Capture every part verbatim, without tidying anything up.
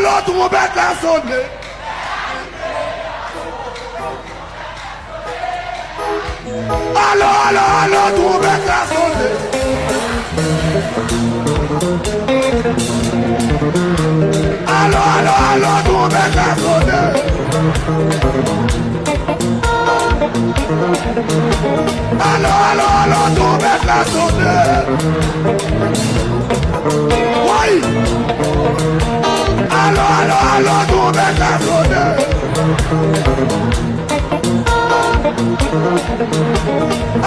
Alo, twonpèt la sonnen. Alo, alo, alo, twonpèt la sonnen. Alo, alo, alo, twonpèt la sonnen. Alo, alo, alo, twonpèt la sonnen. Woy! Alo, alo, alo, twonpèt la sonnen.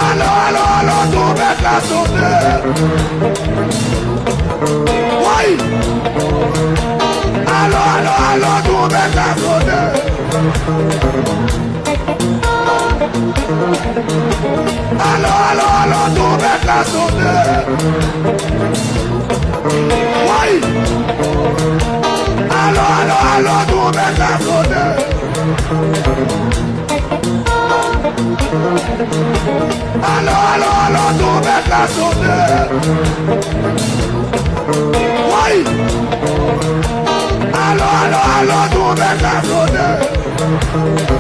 Alo, alo, alo, twonpèt la sonnen. Woy! Alo, alo, alo, twonpèt la sonnen. Alo, alo, alo, twonpèt la sonnen. Woy! Alo, alo, alo, twonpèt la sonnen. Alo, alo, alo, twonpèt la sonnen. Woy! Alo, alo, alo, twonpèt la sonnen.